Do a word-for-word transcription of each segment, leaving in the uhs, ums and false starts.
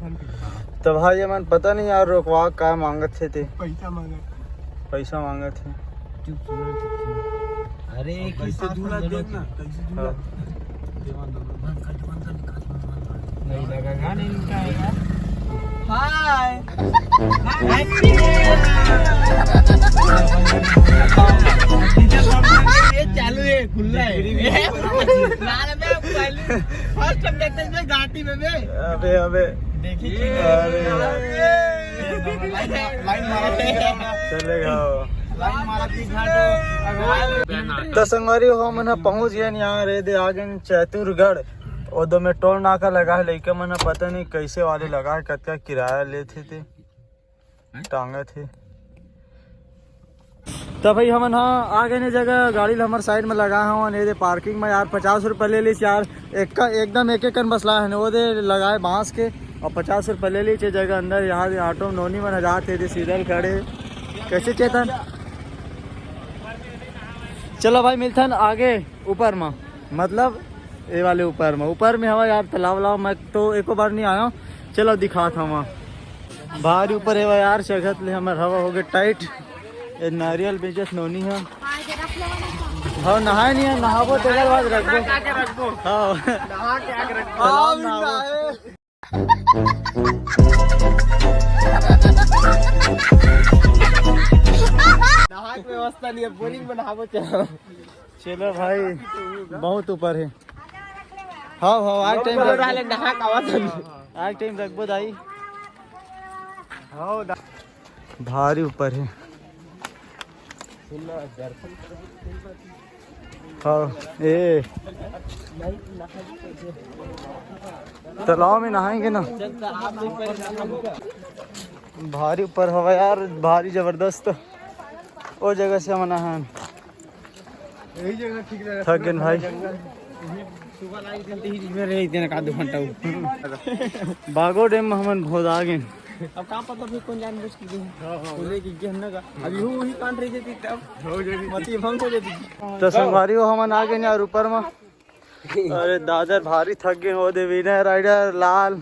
तो भाई, ये मन पता नहीं यार, रोकवा का मांगत हे ते। पैसा मांगत। पैसा मांगत हे। चुप सुना, चुप सुना। अरे, कैसे दूल्हा देख ना, कैसे दूल्हा। हाँ। देवान दोनों। बंद कर, बंद कर, निकाल, बंद कर। नहीं लगा, गाने इनका है यार। हाय। हाय। ये चालू है, खुला है। ना, ना, मैं पहले first time देखते हैं घाटी में बे। अबे, अबे। देखिए, अरे। अरे। लाइन मारा। चलेगा। लाइन मारा, तीन घाट। तो संगवारी हो, हमन ह पहुंच गए यहाँ रे दे, आ गए चैतुरगढ़। ओ दो में टोल नाका लगा है, लइका मन ह पता नहीं कैसे वाले लगा है, कतका किराया लेथे ते। टांगत हे। त भाई, हमन ह आ गए ने जगह, गाड़ी ल हमर side में लगा हवन। ये दे parking में यार पचास रुपये ले लीस यार, एक का, एकदम एक एक कन बसला है, वो दे लगाए बांस के, और पचास रुपये ले लीस ये जगह अंदर। यहाँ दे auto में नोनी मन जात हे, दे सीधा खड़े। कैसे चेतन? चलो भाई, मिलथन आगे ऊपर में, मतलब ये वाले ऊपर में, ऊपर में हवा यार, तालाब वालाब मैं तो एको बार नहीं आया हूँ। चलो दिखात हवा। भारी ऊपर हे यार, चघत ले हमर हवा हो गए tight। ये नारियल बेचत नोनी है। हाँ, नहाए नहीं है, नहाबो तेकर बाद रखबो। हाँ। नहा के आके रखबो। तालाब नहाबो। नहा के व्यवस्था नहीं है, बोरिंग में नहाबो चलो। चलो भाई, बहुत ऊपर है। हाँ, हाँ, आज टाइम रखबो। नहा के आवत हन। आज टाइम रखबो दाई। हाँ, दा- भारी ऊपर है। हाँ, ए। तालाब में नहाएंगे ना। भारी ऊपर हवा यार, भारी जबरदस्त। ओ जगह से हम नहान। यही जगह ठीक लगा। थक गए भाई। सुबह लाई चलते ही में रहे इतने का दो घंटा। बागो डैम में हमन भोदा गए। अब का पता फिर कौन जान बुझ के गए। हाँ, हाँ। बोले कि गए ना का। अभी वो वही कांड रह जाती तब। हो जाती। मती भंग हो जाती। तो संगवारी हो, हमन आ गए यार ऊपर में। अरे दादा, भारी थक गए हो दे, विनय राइडर लाल।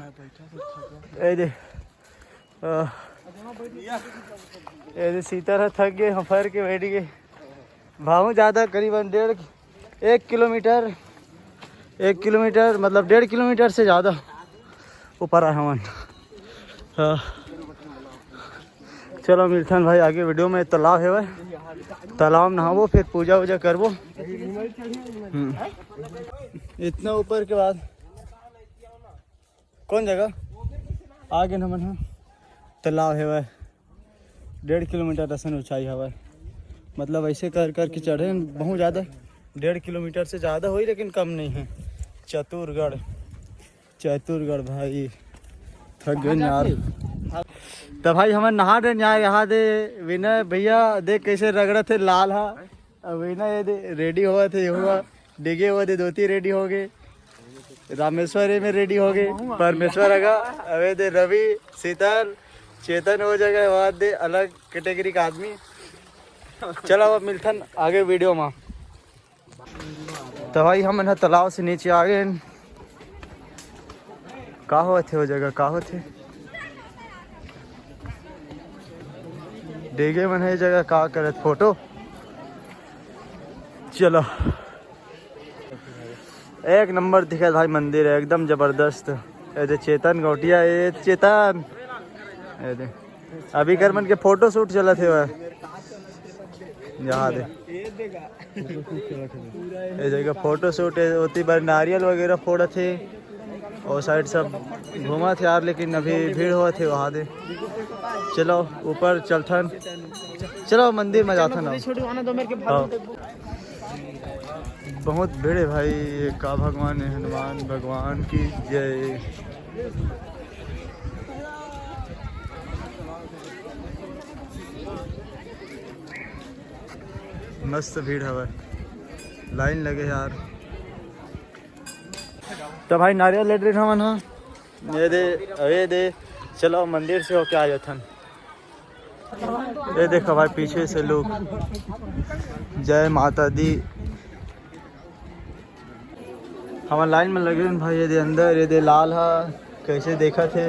ए दे। अ, ये दे सीतर ह थक गए, हफर के बैठ गए। भावों ज़्यादा, करीबन डेढ़, एक किलोमीटर, एक किलोमीटर, मतलब डेढ़ किलोमीटर से ज़्यादा ऊपर आए हमन। हाँ। चलो मिलथन भाई आगे वीडियो में। तालाब है भाई, तालाब नहाबो, फिर पूजा वूजा करबो। हम्म। इतना ऊपर के बाद कौन जगह? आगे हमन ह तालाब हवय, डेढ़ किलोमीटर असन ऊंचाई हवय। मतलब ऐसे कर करके चढ़े बहुत ज़्यादा, डेढ़ किलोमीटर से ज़्यादा होही लेकिन कम नहीं है। चतुरगढ़, चतुरगढ़ भाई, थक गए यार। तो भाई हमन नहा डरेन यार, यहाँ दे विनय भैया देख कैसे रगड़त हे लाल हा। अब विनय ये दे रेडी होवत हे, ये हुआ डिगे हुआ दे धोती रेडी हो गए। रामेश्वर ए में रेडी हो गए, परमेश्वर अगा, अबे दे रवि, शीतल, चेतन हो जगह, वहाँ दे अलग कैटेगरी का आदमी। चलो अब मिलथन आगे वीडियो में। तो भाई हमन ह तालाब से नीचे आ गए। का होत हे वो जगह, का होत हे? डेगे मन हे जगह, का करत फोटो। चलो। एक नंबर दिखत भाई मंदिर है, एकदम जबरदस्त। ये दे चेतन गौटिया, ये चेतन, ये दे अभी कर मन के फोटो शूट चलत हे वह। यहाँ दे, ये जगह फोटो शूट है, ओती बर नारियल वगैरह फोड़त हे। और साइड सब घूमत हे यार, लेकिन अभी भीड़ होत हे वहाँ दे। चलो ऊपर चलथन, चलो मंदिर में जाथन अब। हाँ। बहुत भीड़ है भाई, ये का भगवान है, हनुमान भगवान की जय। मस्त भीड़ हवय, लाइन लगे यार। तो भाई नारियल ले रहे हमन हा, ये दे, ये दे, चलो मंदिर से होके आ जाथन। ये देखो भाई पीछे से लोग, जय माता दी। हमन लाइन में लगे हन भाई, ये दे अंदर, ये दे लाल हा, कैसे देखत हे।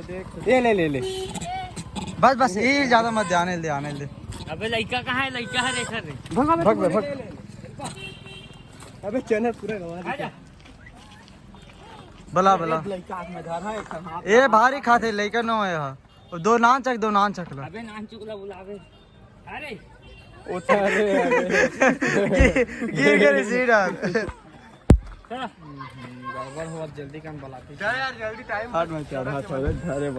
तो देख। ये ले, ले, ले। बस, बस, ये ज्यादा मत दे, आने दे, आने दे। अबे लइका कहाँ है? लइका है, रेखा रे। भग, भग, भग। अबे चैनल पूरा गवा दे। बला, बला। लइका हाथ में धर है, एक हाथ। ए, भारी खाथे, लइका नो है हा। दो नान चख, दो नान चख ला। अबे नान चुकला बुलावे। अरे। उतर रे, अरे। गिर, गिर गए सीढ़ा। चला। गड़बड़ हो, अब जल्दी काम बलाते। जा यार, जल्दी टाइम। हाथ में चढ़ा था, धरे।